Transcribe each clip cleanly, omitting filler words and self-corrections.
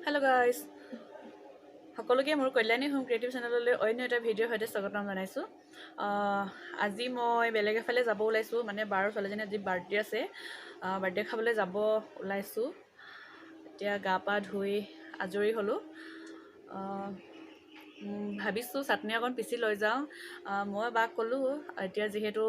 Hello' guys, সকলোকে মোৰ Kalyani home creative চেনেললৈ অন্য এটা ভিডিঅ'ৰ সৈতে স্বাগতম জনাইছোঁ। আজি মই বেলেগ এফালে যাব ওলাইছোঁ, মানে বাৰ ছোৱালীজনী আজি বাৰ্থডে আছে, বাৰ্থডে খাবলৈ যাব ওলাইছোঁ। এতিয়া গা পা ধুই আজৰি হ'লোঁ। ভাবিছোঁ চাটনি অকণ পিচি লৈ যাওঁ। মই বাক ক'লোঁ, এতিয়া যিহেতু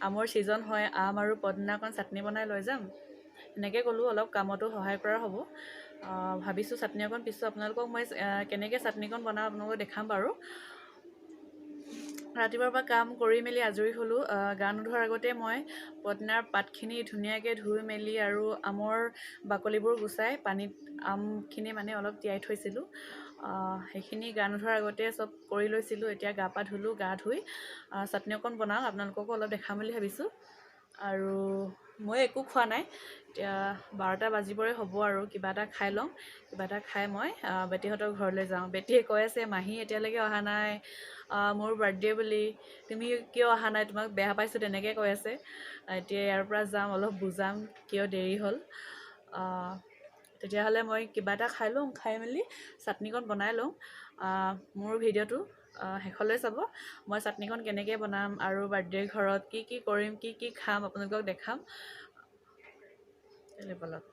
আমৰ ছিজন হয়, আম আৰু পদিনা অকণ চাটনি বনাই লৈ যাম, সেনেকৈ ক'লোঁ, অলপ কামতো সহায় কৰা হ'ব। ভাবিছোঁ চাটনি অকণ পিছোঁ, আপোনালোকক মই কেনেকৈ চাটনিকণ বনাওঁ আপোনালোকক দেখাম বাৰু। ৰাতিপুৱাৰ পৰা কাম কৰি মেলি আজৰি হ'লোঁ। গা নোধোৱাৰ আগতে মই পদিনাৰ পাতখিনি ধুনীয়াকৈ ধুই মেলি আৰু আমৰ বাকলিবোৰ গুচাই পানীত আমখিনি মানে অলপ তিয়াই থৈছিলোঁ। সেইখিনি গা নোধোৱাৰ আগতে চব কৰি লৈছিলোঁ। এতিয়া গা পা ধুলোঁ, গা ধুই চাটনি অকণ বনাওঁ, আপোনালোককো অলপ দেখাম বুলি ভাবিছোঁ। আৰু মই একো খোৱা নাই, এতিয়া 12টা বাজিবৰে হ'ব আৰু কিবা এটা খাই লওঁ। কিবা এটা খাই মই বেটীহঁতৰ ঘৰলৈ যাওঁ। বেটীয়ে কৈ আছে, মাহী এতিয়ালৈকে অহা নাই, মোৰ বাৰ্থডে বুলি, তুমি কিয় অহা নাই, তোমাক বেয়া পাইছোঁ, তেনেকৈ কৈ আছে। এতিয়া ইয়াৰ পৰা যাম, অলপ বুজাম কিয় দেৰি হ'ল। তেতিয়াহ'লে মই কিবা এটা খাই লওঁ, খাই মেলি চাটনিকণ বনাই লওঁ। মোৰ ভিডিঅ'টো শেষলৈ চাব, মই চাটনিকণ কেনেকৈ বনাম আৰু বাৰ্থডে ঘৰত কি কি কৰিম, কি কি খাম আপোনালোকক দেখাম। ব'লক।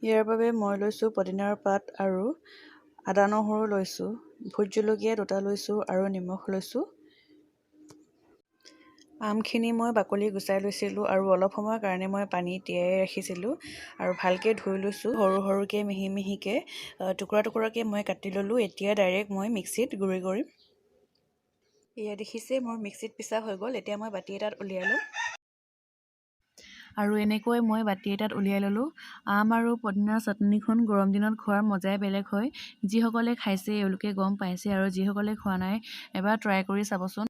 ইয়াৰ বাবে মই লৈছোঁ পদিনাৰ পাত আৰু আদা নহৰু লৈছোঁ, ভোট জলকীয়া দুটা লৈছোঁ আৰু নিমখ লৈছোঁ। আমখিনি মই বাকলি গুচাই লৈছিলোঁ আৰু অলপ সময়ৰ কাৰণে মই পানী তিয়াই ৰাখিছিলোঁ আৰু ভালকৈ ধুই লৈছোঁ। সৰু সৰুকৈ মিহি মিহিকৈ টুকুৰা টুকুৰাকৈ মই কাটি ল'লোঁ। এতিয়া ডাইৰেক্ট মই মিক্সিত গুড়ি কৰিম। এয়া দেখিছে মোৰ মিক্সিত পিছা হৈ গ'ল। এতিয়া মই বাতি এটাত উলিয়াই ল'ম আৰু এনেকৈ মই বাতি এটাত উলিয়াই ল'লোঁ। আম আৰু পদিনাৰ চাটনিখন গৰম দিনত খোৱাৰ মজাই বেলেগ হয়। যিসকলে খাইছে এওঁলোকে গম পাইছে আৰু যিসকলে খোৱা নাই এবাৰ ট্ৰাই কৰি চাবচোন।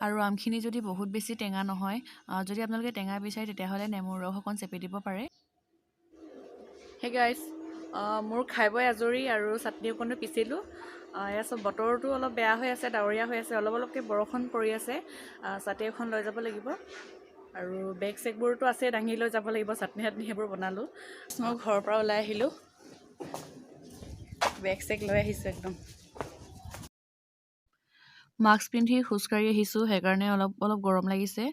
আৰু আমখিনি যদি বহুত বেছি টেঙা নহয়, যদি আপোনালোকে টেঙা বিচাৰে তেতিয়াহ'লে নেমুৰ ৰস অকণ চেপি দিব পাৰে। হে গাইজ, মোৰ খাই বৈ আজৰি আৰু চাটনি অকণো পিচিলোঁ। এয়া চব বতৰটো অলপ বেয়া হৈ আছে, ডাৱৰীয়া হৈ আছে, অলপ অলপকৈ বৰষুণ পৰি আছে। ছাতি এখন লৈ যাব লাগিব আৰু বেগ চেগবোৰতো আছে, দাঙি লৈ যাব লাগিব। চাটনি চাটনি সেইবোৰ বনালোঁ। মই ঘৰৰ পৰা ওলাই আহিলোঁ, বেগ চেগ লৈ আহিছোঁ একদম। মাস্ক পিন্ধি খোজকাঢ়ি আহিছোঁ, সেইকাৰণে অলপ অলপ গৰম লাগিছে।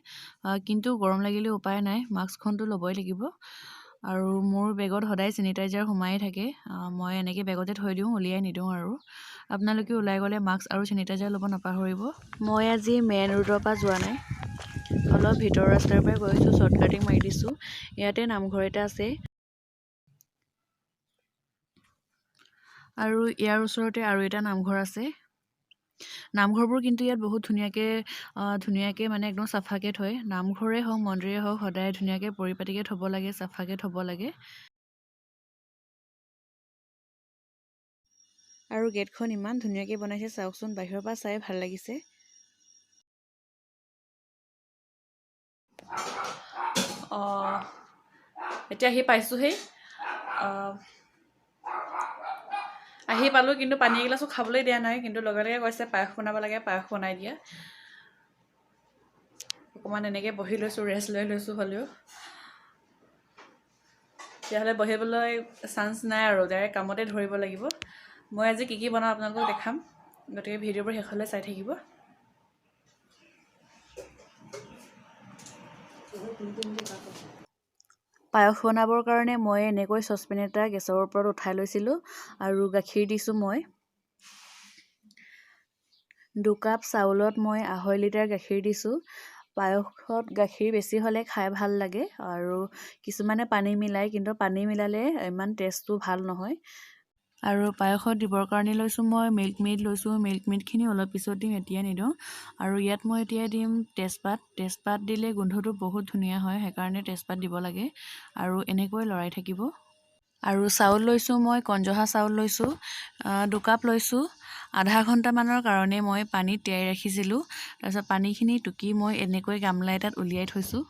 কিন্তু গৰম লাগিলেও উপায় নাই, মাস্কখনতো ল'বই লাগিব। আৰু মোৰ বেগত সদায় চেনিটাইজাৰ সোমায়ে থাকে, মই এনেকৈ বেগতে থৈ দিওঁ, উলিয়াই নিদিওঁ। আৰু আপোনালোকে ওলাই গ'লে মাস্ক আৰু চেনিটাইজাৰ ল'ব নাপাহৰিব। মই আজি মেইন ৰোডৰ পৰা যোৱা নাই, অলপ ভিতৰৰ ৰাস্তাৰ পৰাই গৈছোঁ, শ্বৰ্ট কাটিং মাৰি দিছোঁ। ইয়াতে নামঘৰ এটা আছে আৰু ইয়াৰ ওচৰতে আৰু এটা নামঘৰ আছে। নামঘৰবোৰ কিন্তু ইয়াত বহুত ধুনীয়াকৈ ধুনীয়াকৈ মানে একদম চাফাকৈ থয়। নামঘৰে হওক মন্দিৰেই হওক সদায় ধুনীয়াকৈ পৰিপাটিকৈ থ'ব লাগে, চাফাকৈ থ'ব লাগে। আৰু গেটখন ইমান ধুনীয়াকৈ বনাইছে, চাওকচোন, বাহিৰৰ পৰা চাই ভাল লাগিছে। এতিয়া আহি পাইছোঁহি। আহি পালোঁ, কিন্তু পানী এগিলাচো খাবলৈ দিয়া নাই, কিন্তু লগে লগে কৈছে পায়স বনাব লাগে, পায়স বনাই দিয়া। অকণমান এনেকৈ বহি লৈছোঁ, ৰেষ্ট লৈ লৈছোঁ হ'লেও। তেতিয়াহ'লে বহিবলৈ চান্স নাই আৰু ডাইৰেক্ট কামতে ধৰিব লাগিব। মই আজি কি কি বনাওঁ আপোনালোকক দেখাম, গতিকে ভিডিঅ'বোৰ শেষলৈ চাই থাকিব। পায়স বনাবৰ কাৰণে মই এনেকৈ চচপেন এটা গেছৰ ওপৰত উঠাই লৈছিলোঁ আৰু গাখীৰ দিছোঁ। মই 2 কাপ চাউলত মই 2.5 লিটাৰ গাখীৰ দিছোঁ। পায়সত গাখীৰ বেছি হ'লে খাই ভাল লাগে আৰু কিছুমানে পানী মিলায়, কিন্তু পানী মিলালে ইমান টেষ্টটো ভাল নহয়। আৰু পায়সত দিবৰ কাৰণে লৈছোঁ মই মিল্ক মেড লৈছোঁ। মিল্ক মেডখিনি অলপ পিছত দিম, এতিয়া নিদিওঁ। আৰু ইয়াত মই এতিয়া দিম তেজপাত। তেজপাত দিলে গোন্ধটো বহুত ধুনীয়া হয়, সেইকাৰণে তেজপাত দিব লাগে। আৰু এনেকৈ লৰাই থাকিব। আৰু চাউল লৈছোঁ মই, কণজহা চাউল লৈছোঁ, 2 কাপ লৈছোঁ। আধা ঘণ্টামানৰ কাৰণে মই পানীত তিয়াই ৰাখিছিলোঁ। তাৰপিছত পানীখিনি টুকি মই এনেকৈ গামলা এটাত উলিয়াই থৈছোঁ।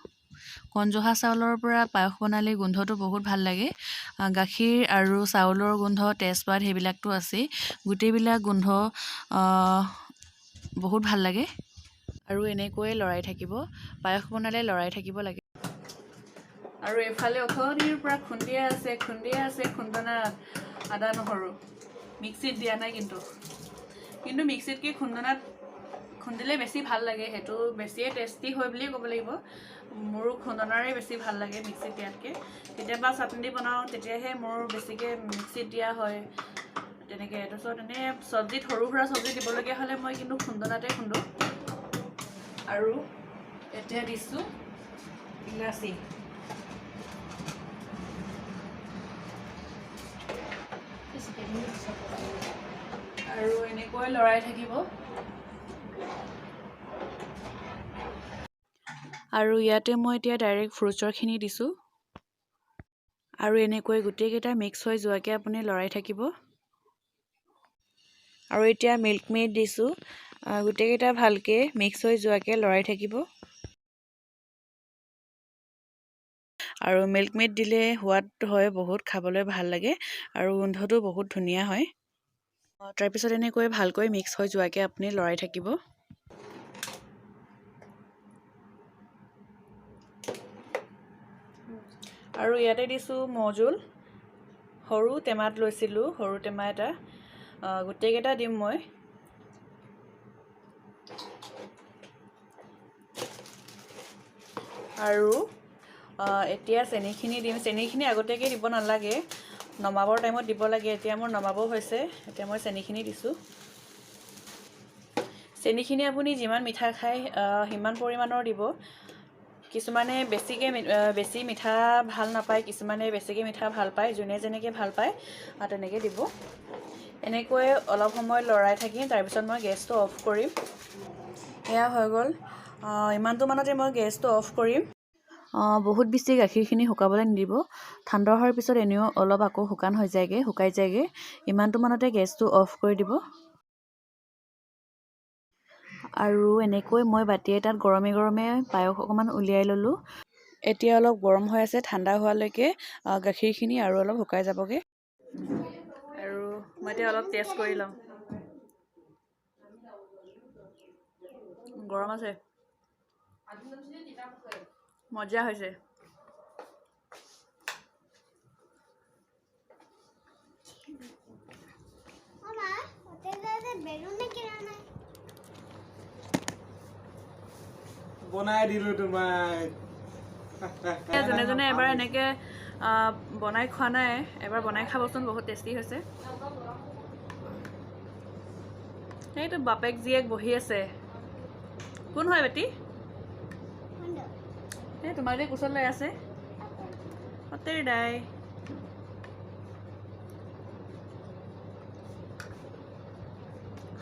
কণজহা চাউলৰ পৰা পায়স বনালে গোন্ধটো বহুত ভাল লাগে। গাখীৰ আৰু চাউলৰ গোন্ধ, তেজপাত সেইবিলাকতো আছেই, গোটেইবিলাক গোন্ধ বহুত ভাল লাগে। আৰু এনেকৈয়ে লৰাই থাকিব, পায়স বনালে লৰাই থাকিব লাগে। আৰু এইফালে অথনিৰ পৰা খুন্দিয়াই আছে, খুন্দিয়াই আছে খুন্দনাত আদা নহৰু, মিক্সিত দিয়া নাই কিন্তু, কিন্তু মিক্সিতকৈ খুন্দনাত খুন্দিলে বেছি ভাল লাগে, সেইটো বেছিয়ে টেষ্টি হয় বুলিয়ে ক'ব লাগিব। মোৰো খুন্দনাৰে বেছি ভাল লাগে মিক্সিত দিয়াতকৈ। কেতিয়াবা চাটনি বনাওঁ তেতিয়াহে মোৰ বেছিকৈ মিক্সিত দিয়া হয় তেনেকৈ। তাৰপিছত এনেই চব্জিত সৰু সুৰা চব্জি দিবলগীয়া হ'লে মই কিন্তু খুন্দনাতে খুন্দো। আৰু এতিয়া দিছোঁ ইলাচি। আৰু এনেকৈ লৰাই থাকিব। আৰু ইয়াতে মই এতিয়া ডাইৰেক্ট ফ্ৰুটছৰখিনি দিছোঁ। আৰু এনেকৈ গোটেইকেইটা মিক্স হৈ যোৱাকৈ আপুনি লৰাই থাকিব। আৰু এতিয়া মিল্ক মেড দিছোঁ, গোটেইকেইটা ভালকৈ মিক্স হৈ যোৱাকৈ লৰাই থাকিব। আৰু মিল্ক মেড দিলে সোৱাদ হয় বহুত, খাবলৈ ভাল লাগে আৰু গোন্ধটো বহুত ধুনীয়া হয়। তাৰপিছত এনেকৈ ভালকৈ মিক্স হৈ যোৱাকৈ আপুনি লৰাই থাকিব। আৰু ইয়াতে দিছোঁ মৌজোল, সৰু টেমাত লৈছিলোঁ, সৰু টেমা এটা, গোটেইকেইটা দিম মই। আৰু এতিয়া চেনিখিনি দিম। চেনিখিনি আগতীয়াকৈ দিব নালাগে, নমাবৰ টাইমত দিব লাগে। এতিয়া মোৰ নমাব হৈছে, এতিয়া মই চেনিখিনি দিছোঁ। চেনিখিনি আপুনি যিমান মিঠা খায় সিমান পৰিমাণৰ দিব। কিছুমানে বেছিকৈ বেছি মিঠা ভাল নাপায়, কিছুমানে বেছিকৈ মিঠা ভাল পায়, যোনে যেনেকৈ ভাল পায় তেনেকৈ দিব। এনেকৈ অলপ সময় লৰাই থাকিম, তাৰপিছত মই গেছটো অফ কৰিম। এয়া হৈ গ'ল। ইমানটো মানতে মই গেছটো অফ কৰিম। বহুত বেছি গাখীৰখিনি শুকাবলৈ নিদিব, ঠাণ্ডা হোৱাৰ পিছত এনেও অলপ আকৌ শুকান হৈ যায়গৈ, শুকাই যায়গৈ। ইমানটো মানতে গেছটো অফ কৰি দিব। আৰু এনেকৈ মই বাতি এটাত গৰমে গৰমে পায়স অকণমান উলিয়াই ল'লোঁ। এতিয়া অলপ গৰম হৈ আছে, ঠাণ্ডা হোৱালৈকে গাখীৰখিনি আৰু অলপ শুকাই যাবগৈ। আৰু মই এতিয়া অলপ টেষ্ট কৰি ল'ম। গৰম আছে, মজা হৈছে। বনাই দিলো তোমাক। যোনে যোনে এবাৰ এনেকে বনাই খোৱা নাই, এবাৰ বনাই খাবচোন, বহুত টেষ্টি হৈছে। সেইটো বাপেক জীয়েক বহি আছে। কোন হয় বেটি? এই তোমাক যে কোচত লৈ আছে দাই।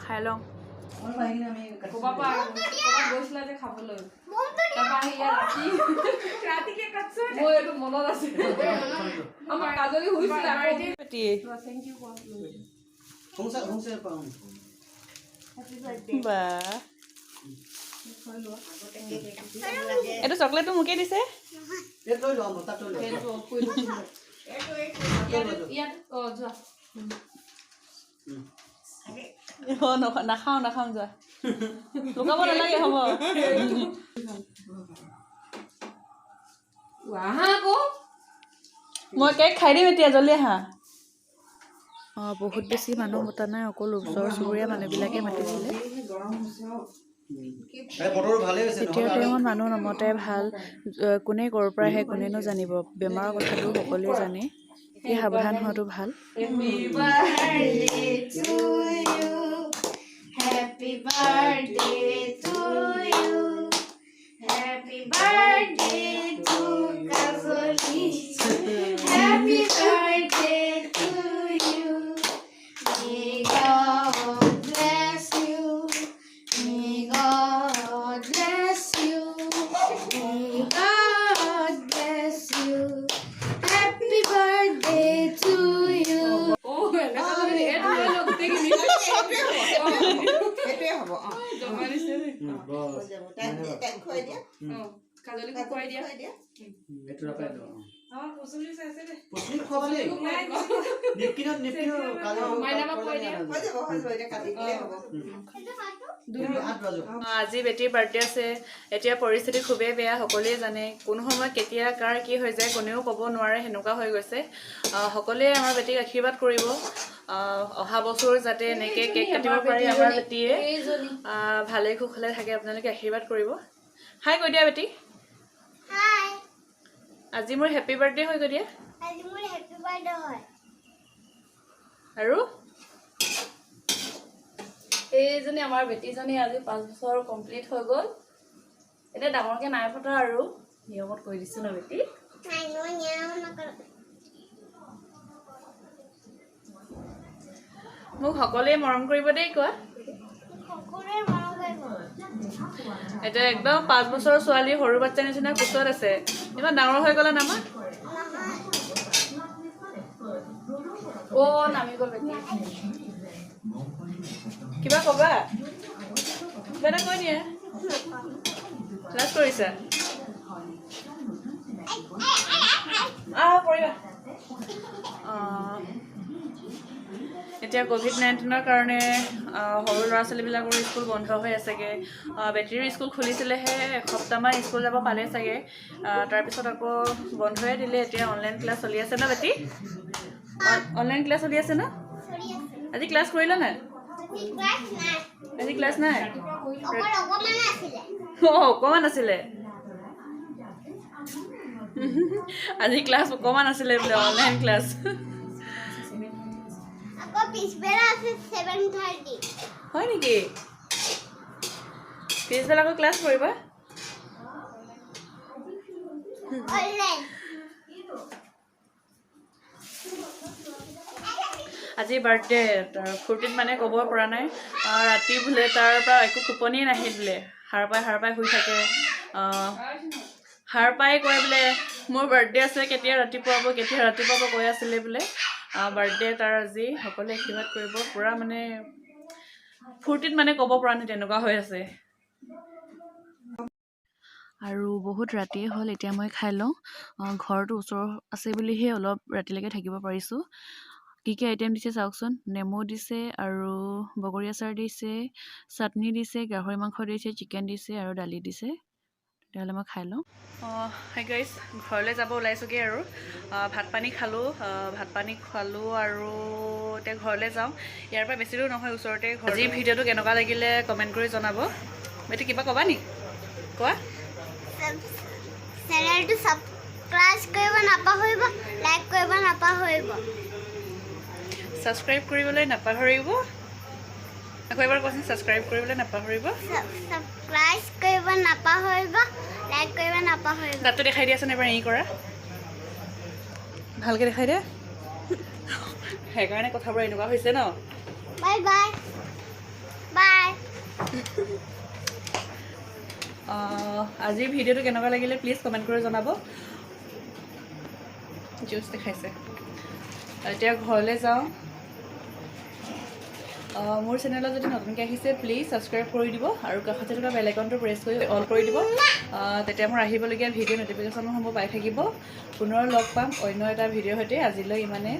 খাই লওঁ। বা এইটো চকলেটটো মোকে দিছে। নাখাওঁ নাখাওঁ, যোৱা, লুকাব নালাগে, হ'ব। মই কেক খাই দিম এতিয়া, জল্দি আহা। বহুত বেছি মানুহ মতা নাই, অকল ওচৰ চুবুৰীয়া মানুহবিলাকে মাতিছিলে। এতিয়াৰ টাইমত মানুহ নমতাই ভাল, কোনে ক'ৰ পৰা আহে কোনেনো জানিব, বেমাৰৰ কথাটো সকলোৱে জানে, সেই সাৱধান হোৱাটো ভাল। Happy birthday to you. Happy birthday to Kajoli. Happy birthday to you. May God bless you. May God bless you. May God bless you. Happy birthday to you. কাজলীকো খুৱাই দিয়া। এইটো ৰখাই দিওঁ। পুচনি খুৱাবা দেই। নিপকিনত নিপকিনো কাজল। মাইনাবাক খুৱাই দিয়া। হৈ যাব, হৈ যাব, এতিয়া কাটি দিলেই হ'ব। হাত বাজু। আজি বেটীৰ বাৰ্থডে আছে। এতিয়া পৰিস্থিতি খুবেই বেয়া, সকলোৱে জানে। কোন সময়ত কেতিয়া কাৰ কি হৈ যায় কোনেও ক'ব নোৱাৰে, সেনেকুৱা হৈ গৈছে। সকলোৱে আমাৰ বেটীক আশীৰ্বাদ কৰিব, অহা বছৰ যাতে এনেকৈ কেক কাটিব পাৰি, আমাৰ বেটীয়ে ভালে কুশলে থাকে, আপোনালোকে আশীৰ্বাদ কৰিব। হাই কৈ দিয়া বেটী। হাই। আজি মোৰ হেপী বাৰ্থডে হৈ কৈ দিয়া। আজি মোৰ হেপী বাৰ্থডে হয়। আৰু এইজনী আমাৰ বেটীজনী, আজি 5 বছৰ কমপ্লিট হৈ গ'ল। এতিয়া ডাঙৰকৈ নাই পতা আৰু, নিয়মত কৰি দিছোঁ ন বেটী? নাই, মই নিয়ম নকৰোঁ। মোক সকলোৱে মৰম কৰিব দেই কোৱা। সকলোৱে মৰম কৰিব। এতিয়া একদম 5 বছৰৰ ছোৱালী, সৰু বাচ্ছা নিচিনা কোচত আছে। ইমান ডাঙৰ হৈ গ'লা নামা। নহয়। অ' নামি গ'ল বেটী। কিবা ক'বা? কিবা এটা কৈ দিয়া। লাজ কৰিছা? আহ, পৰিবা। এতিয়া ক'ভিড-19ৰ কাৰণে সৰু ল'ৰা ছোৱালীবিলাকৰ স্কুল বন্ধ হৈ আছেগৈ। বেটীৰ স্কুল খুলিছিলেহে, এসপ্তাহমান স্কুল যাব পালে চাগে, তাৰপিছত আকৌ বন্ধয়ে দিলে। এতিয়া অনলাইন ক্লাছ চলি আছে ন বেটী? অনলাইন ক্লাছ চলি আছে ন? চলি আছে। আজি ক্লাছ কৰিলা নাই? আজি ক্লাছ নাই। আজি ক্লাছ নাই? অকল অকণমান আছিলে। অঁ, অকণমান আছিলে। আজি ক্লাছ অকণমান আছিলে বোলে, অনলাইন ক্লাছ। আকৌ পিছবেলা আছে 7:30। হয় নেকি? পিছবেলা আকৌ ক্লাছ কৰিবা? অনলাইন। আজি বাৰ্থডে, তাৰ ফূৰ্তিত মানে ক'ব পৰা নাই। ৰাতি বোলে তাৰ পৰা একো টোপনিয়ে নাহিল বোলে, সাৰ পাই সাৰ পাই শুই থাকে। সাৰ পাই কয় বোলে, মোৰ বাৰ্থডে আছে, কেতিয়া ৰাতিপুৱাব, কেতিয়া ৰাতিপুৱাব কৈ আছিলে বোলে। বাৰ্থডে তাৰ আজি, সকলোৱে আশীৰ্বাদ কৰিব। পূৰা মানে ফূৰ্তিত মানে ক'ব পৰা নাই, তেনেকুৱা হৈ আছে। আৰু বহুত ৰাতিয়ে হ'ল, এতিয়া মই খাই লওঁ। ঘৰটো ওচৰ আছে বুলিহে অলপ ৰাতিলৈকে থাকিব পাৰিছোঁ। কি কি আইটেম দিছে চাওকচোন। নেমু দিছে আৰু বগৰী আচাৰ দিছে, চাটনি দিছে, গাহৰি মাংস দিছে, চিকেন দিছে আৰু দালি দিছে। তেতিয়াহ'লে মই খাই লওঁ। অঁ, হাই গাইজ, ঘৰলৈ যাব ওলাইছোঁগৈ আৰু। ভাত পানী খালোঁ, ভাত পানী খোৱালোঁ আৰু এতিয়া ঘৰলৈ যাওঁ। ইয়াৰ পৰা বেছি দূৰ নহয়, ওচৰতে ঘৰ। আজিৰ ভিডিঅ'টো কেনেকুৱা লাগিলে কমেণ্ট কৰি জনাব। বেটি, কিবা ক'বা নি? কোৱা। চেনেলটো ছাবস্ক্ৰাইব কৰিব নাপাহৰিব, লাইক কৰিব নাপাহৰিব। ছাবস্ক্ৰাইব কৰিবলৈ নাপাহৰিব। আকৌ এবাৰ কোৱাচোন, ছাবস্ক্ৰাইব কৰিবলৈ নাপাহৰিব। ছাবস্ক্ৰাইব কৰিব নাপাহৰিব, লাইক কৰিব নাপাহৰিব। দাঁতটো দেখাই দিয়াচোন এবাৰ, এই কৰা, ভালকৈ দেখাই দিয়া। সেইকাৰণে কথাবোৰ এনেকুৱা হৈছে ন? Bye bye bye. আজিৰ ভিডিঅ'টো কেনেকুৱা লাগিলে প্লিজ কমেণ্ট কৰি জনাব। জুচ দেখাইছে। এতিয়া ঘৰলৈ যাওঁ। মোৰ চেনেলত যদি নতুনকৈ আহিছে, প্লিজ ছাবস্ক্ৰাইব কৰি দিব আৰু কাষতে থকা বেল আইকনটো প্ৰেছ কৰি অল কৰি দিব। তেতিয়া মোৰ আহিবলগীয়া ভিডিঅ' ন'টিফিকেশ্যনসমূহ পাই থাকিব। পুনৰ লগ পাম অন্য এটা ভিডিঅ'ৰ সৈতে। আজিলৈ ইমানে।